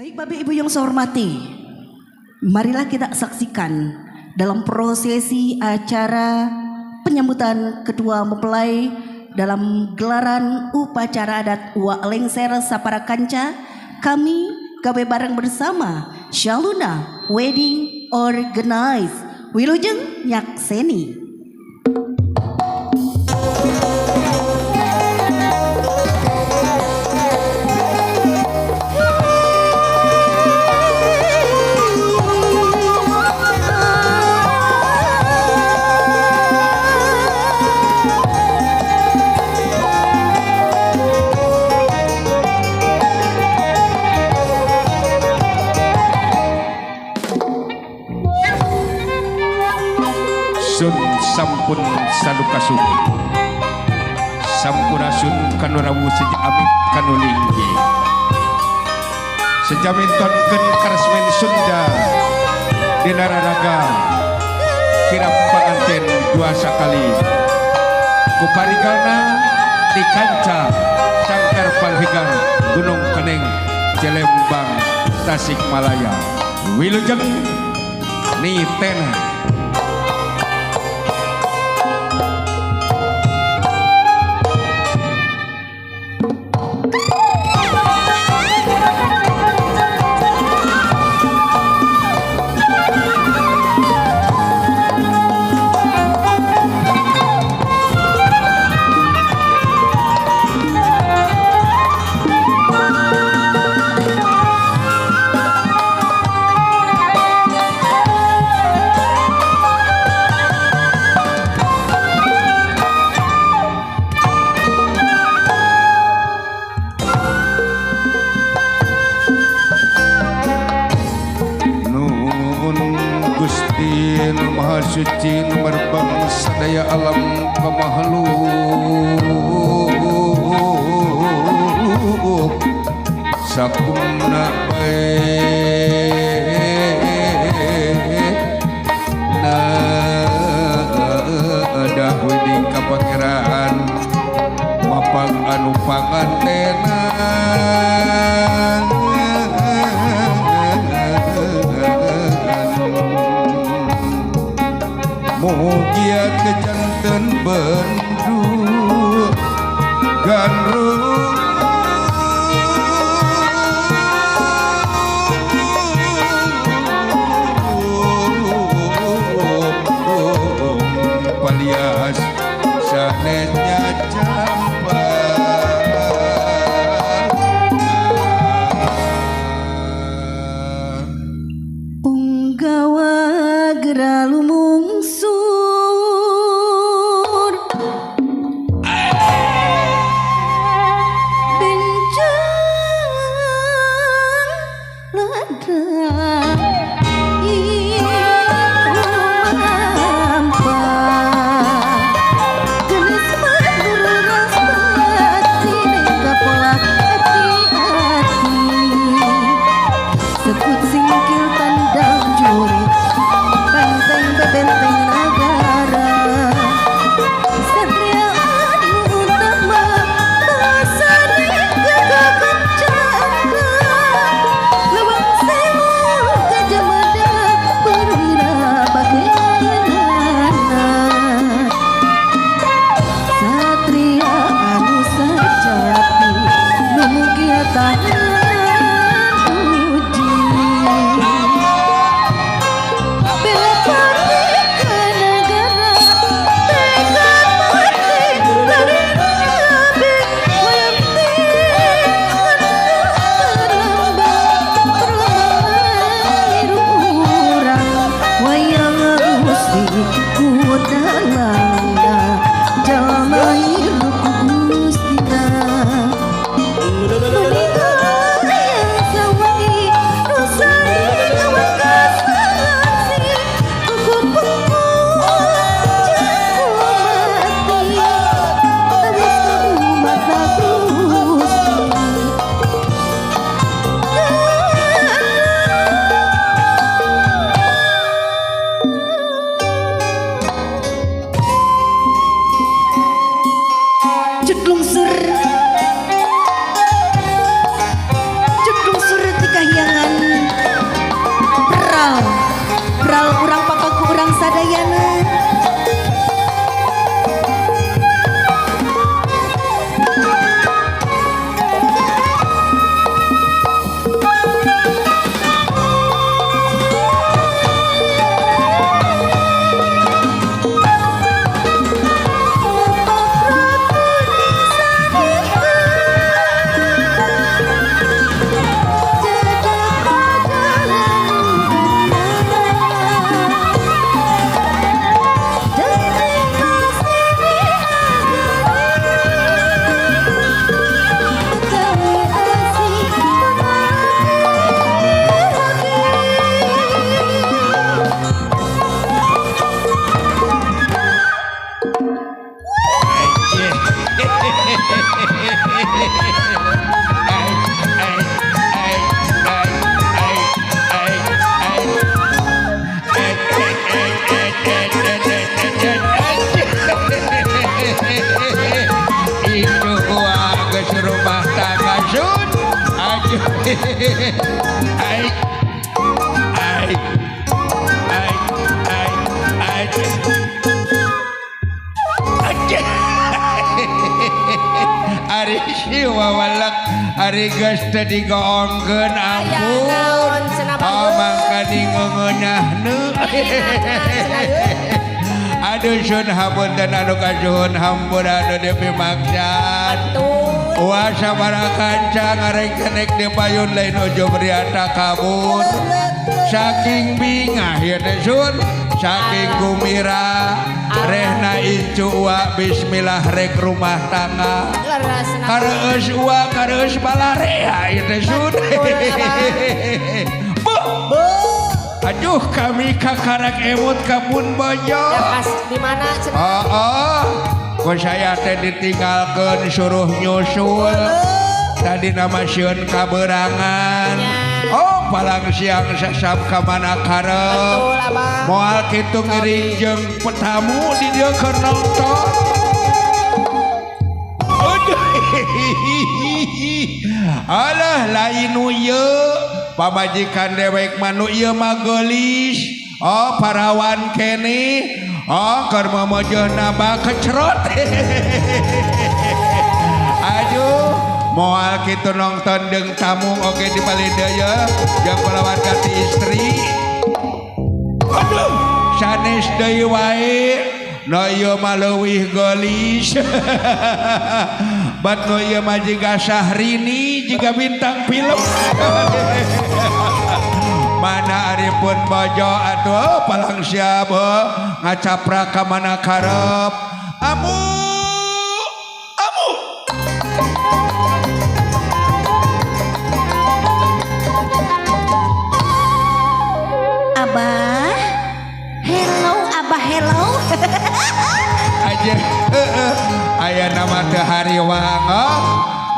Baik Bapak Ibu yang saya hormati, marilah kita saksikan dalam prosesi acara penyambutan kedua mempelai dalam gelaran upacara adat Wak Lengser Sapara Kanca. Kami gawe bareng bersama Shaluna Wedding Organize. Wilujeng nyakseni. Sun sampun saduka sugi, sampurasun kanu rawuh seja amit kanu linggih, sejamin tonkeun karesmen Sunda dina raraga kirap panganten dua sakali kuparigalna di kanca sangkar panghigar Gunung Keneng Jelembang Tasikmalaya. Wilujeng nitena. Gusti nu Maha Suci nu merbang sadaya alam ka makhluk sakumna bae na dahudi ka pangeran mapang anu pangantena. Mugia kejanten bendu gandrung palias sanesnya campa. Punggawa gera lumungsur Ai. Ai. Ai. Ai. Ai. Aja. Ari si wawalak ari geus teu digoongkeun, Aya ampun. naon cenah? Oh, mangkani ngeunahna. Aduh sun, hapunten anu kasuhun, hampura anu dipimaksad. Betul. Wah, sabaraha kanca ngarengkenek di payun, lain ujub ria takabur. Saking bingah ieu teh sun, saking gumira rehna incu ua, bismillah rek rumah tangga. Leres cenah. Kareus ua, kareus balarea ieu teh sun. Bu. Aduh, kami kakarak emut ka pun bojo. Ya pas di mana cenah? Oh. Ku saya teh ditinggalkeun, suruh nyusul. Tadi nama sieun kaberangan. Ya. Oh, palang siang sasap ka mana karep. Betul, Abah. Moal kitu ngiring jeung petamu di dieu keur nonton. Aduh. Alah, lain nu ieu. Pamajikan dewek mah nu ieu mah geulis. Oh, parawan keneh. Oh, keur momojohna bakecrot. Aduh, moal kitu nonton jeung tamu oge di palih deui jeung kulawarga ti istri. Aduh, sanes deui wae. No ieu mah leuwih geulis. Bat nu ieu mah jiga Syahrini, jiga bintang film. Mana ari pun bojo atuh palang siap heuh, ngacaprak ka mana karep. Amu, amu. Abah, hello Abah, hello. Aja heeh, aya nama teh hariwang, oh.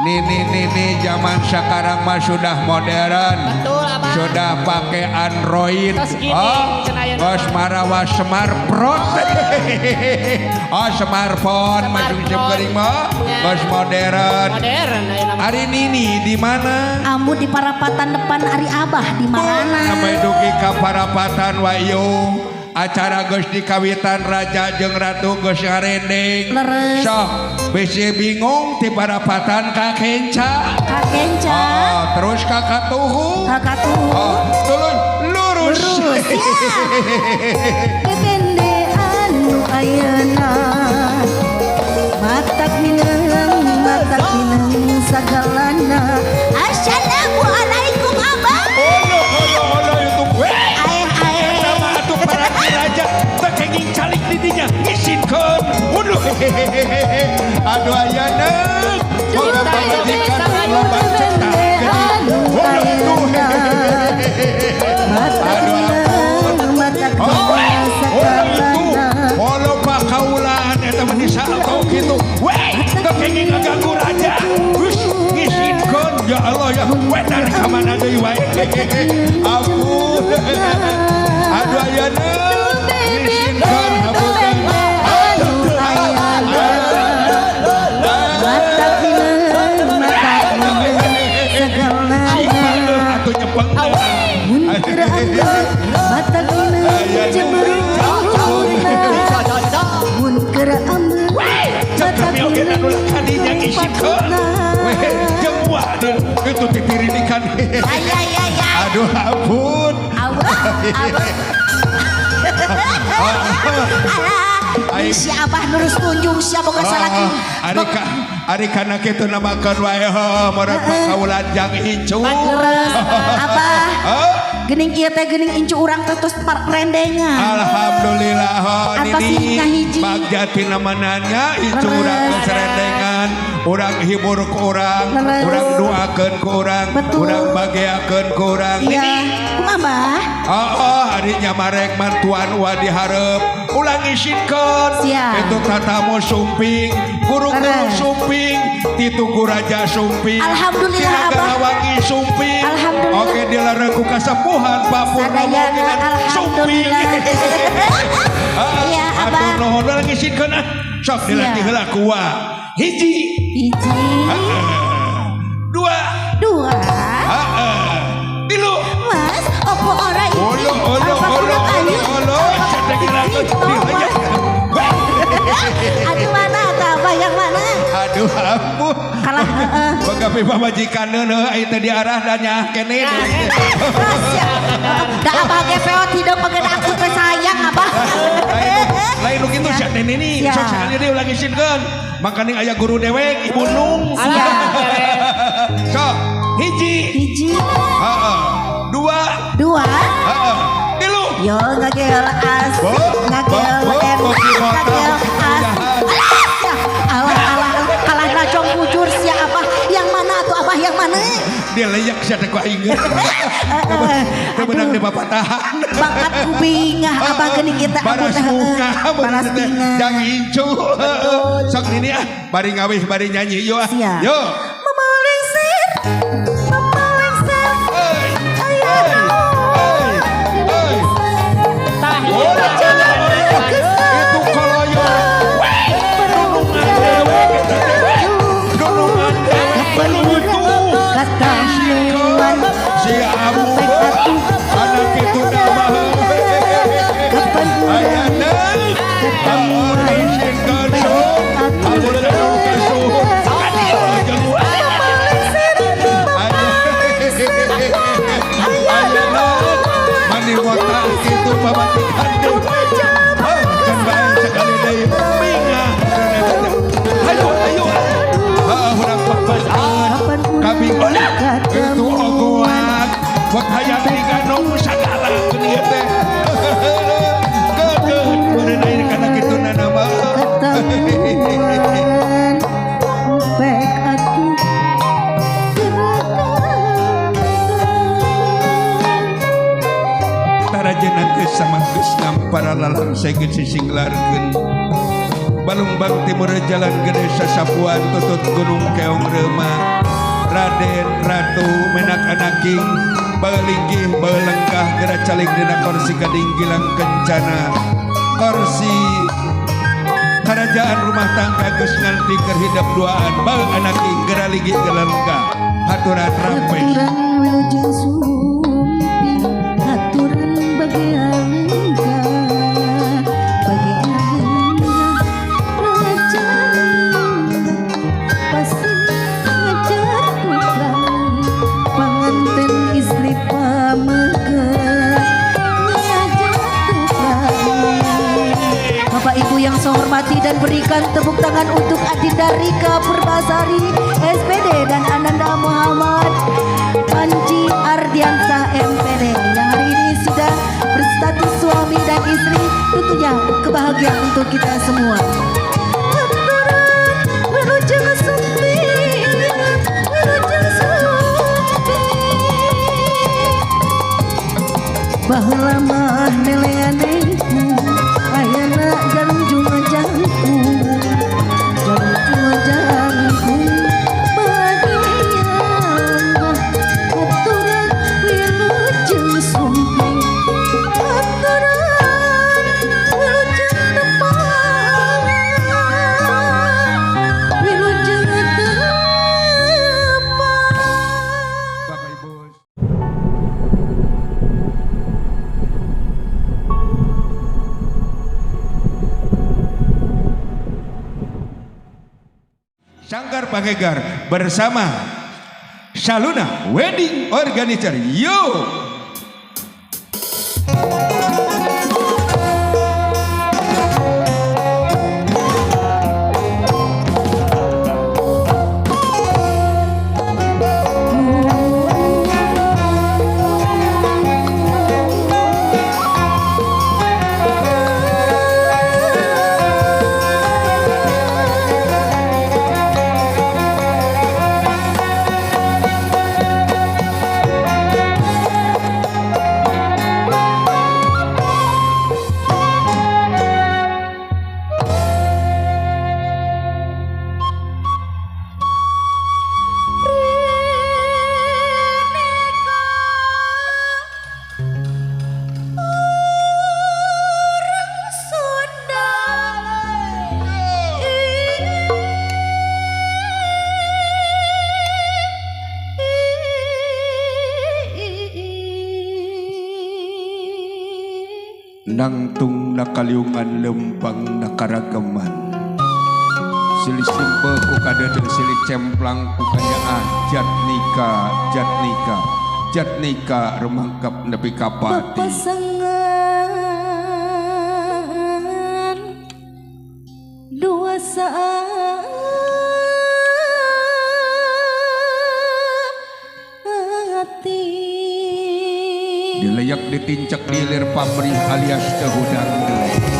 Nini nini, zaman sekarang mah sudah modern. Betul, Abah. Sudah pakai Android. Tos gini, Oh, cenah ayeuna geus mah. marawa smartphone. Oh, smartphone masuk Smartphone. geuring mah. Ya. Geus modern. Modern ayeuna mah. Ari Nini di mana? Amu di parapatan depan, ari Abah di mana? Sampai dugi ka parapatan wa ieu. Acara geus dikawitan, raja jeung ratu geus ngarendeng. Leres. Sok bisi bingung ti parapatan ka kenca. Ka kenca. Oh, terus ka katuhu. Ka katuhu. Oh, tuluy lurus. Lurus ya. Bebende anu ayeuna matak mineng sagalana. Assalamualaikum Abah. Olo olo olo itu. Weh. Aeh aeh. Eta mah atuh para raja teu kenging calik di dinya ngisinkeun. Waduh. Aduh, ayana. Moga pamajikan loba ceta. Anu Waduh, tuh. ayeuna matak Aduh, mineng matak Oh, mineng oh itu. sagalana. Walau pak kaulan eta mah disalto kitu. Weh, teu kenging ngaganggu raja. Wis ngisinkeun ya Allah ya. Weh, tarik ka mana deui wae. Ampun. Aduh, ayana. Ngisinkeun hapunten. Anu ayeuna matak mineng sagalana. Atuh nyepeng. Mun keur ambek matak mineng cemberutna. Mun keur ambek Cek matak kami oge mineng anu kadinya ngisinkeun. Weh, jeung buah itu titirinikan. Ay ay ay ay. Aduh ampun. Abah, abah. Alah, si Abah nurus tunjung sia boga salaki. Ari ka ari kana kitu namakeun wae heuh meureun pakaulan jang incu. Leres, Abah. Heuh? Geuning ieu teh geuning incu urang teh tos rendengan. Alhamdulillah ho Atas nini. kahiji. Bagja tina mananya incu Leres. urang geus rendengan, urang hibur ku urang, Leres. urang doakeun ku urang, Betul. urang bageakeun ku urang. Iya. Nini. Kumaha, Bah? Oh, ari nyamarek mantuan ua dihareup. Ulang isinkeun. Siap. Itu tatamu sumping, guru-guru Leres. sumping, tituku raja sumping. Alhamdulillah, Abah. Tinagarawangi sumping. Alhamdulillah. Oke dilarang ku kasepuhan Pak Purnomo Sadayana, kita sumping. alhamdulillah. Iya, Abah. Atur nuhun ulang isinkeun ah. Sok Siap. dilatih heula ku wa. Hiji, Hiji, dua, Dua. Heeh. Tilu. Mas, opo ora iki? Olo olo Apa olo kurang olo ayu? olo. Cetek Apa dilejek. Aduh, mana atau apa yang mana? Aduh ampun. Kalah heeh. Boga pamajikan heuh aya teh diarah da nyaah keneh. Mas ya. Da abah ge peot hideung mah aku teh sayang abah. Lain lain nu kitu sia teh nini. Siap. Sok sakali deui ulah ngisinkeun. Mangkaning aya guru dewek Ibu Nung. Alah, beres. Sok hiji, Hiji, heeh. Dua, dua. heeh. Tilu. Yo ngagel asik, Bo, ngagel bo, bo, enak, kopi rota, ngagel kopi asik. jahat. Alah, ya. Alah, alah, alah, kalah najong bujur sia abah. Yang mana tuh abah yang mana? Dia leyak sia teh ku aing. Teu beunang di papatahan. Bakat ku bingah abah geuning kita Baras muka baras bener teh. bingah. Jang incu. Sok nini ah bari ngawih bari nyanyi yuk ah. Siap. Yuk. Mama lengser, mama lengser, Euy. ayah Euy. Euy. Euy. Tah, ieu Olo, mah. olo, olo. Itu koloyor. Weh, nunungan dewek eta teh. Weh, nunungan dewek itu. Katamuan Si Abu anak itu nama. Kapan Aya deui. Isinkeun sok. Amun anu kasuhun. Kadieu jeung Mama lengser, Aya naon? Mani mota kitu pamatikan deui. Oh, kan bae sekali deui. Bingah. Hayu hayu. Heeh, urang pepeskeun. Kami itu ogoan. Buat hayang diganong sagala geun ieu teh. Keun meureun aya kana kitu nama. Katamuan pek atuh Tarajeuna geus samanggeus ngampara lalang segeut sisinglarkeun. Balungbang timur jalan gede sasapuan tutut gunung keong reuma. Raden Ratu menak anaking balinggih balengkah geura caling dina kursi gading gilang kencana. Kursi kerajaan rumah tangga geus nganti keur hidep duaan bal anaking geura linggih geura lenggah. Haturan rampes. Haturan wilujeng sumping, haturan bagian lenggah, bagian lenggah, raja pasti ngajar putra, panganten istri pameget, ngajar putra. Bapak Ibu yang saya hormati dan berikan tepuk tangan untuk Adinda Rika Purbasari SPD dan Ananda Muhammad Panji Ardiansah MPD yang hari ini sudah berstatus suami dan istri, tentunya kebahagiaan untuk kita semua. Haturan wilujeng sumping, wilujeng sumping. Baheula mah neleanehku, ayana jarunjung jangkung, jarunjung jangkung, bahagia haturan wilujeng sumping, haturan wilujeng tepang, wilujeng tepang. Bapak Ibu. Sanggar Panggegar bersama Shaluna Wedding Organizer. Yo. Nangtung nakaliungan lempang nakaragaman. Silih simpel ku kadede, silih cemplang ku kanyaah. Jatnika, Jatnika, Jatnika rumangkap nepi ka pati. Papasangan dua saat hati. Dileyak ditincak dilir pamrih alias teu hudang deui.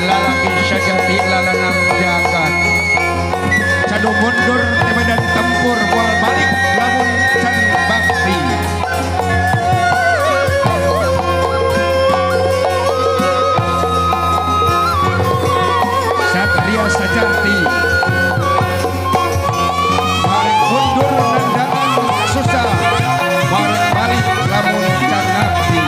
Lalaki sajati lalanang jagat. Cadu mundur di medan tempur, moal balik lamun can bakti. Satria sajati bareng mundur nandangan susah, bareng balik lamun can ngabdi.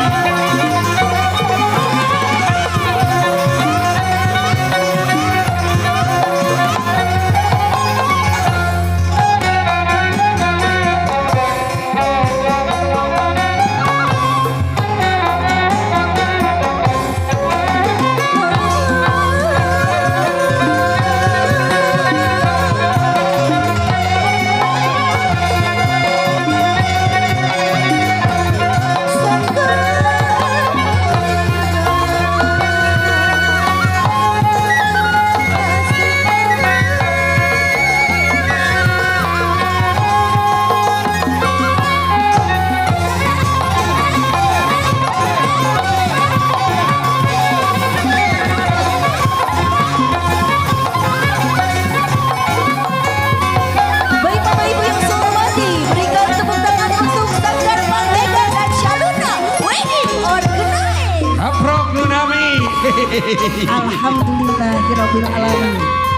Baik Bapak Ibu yang saya hormati, berikan tepuk tangan untuk Sanggar Mardeka dan Shaluna Wedding Organize. Haprok nu nami. Alhamdulillahirabbil alamin.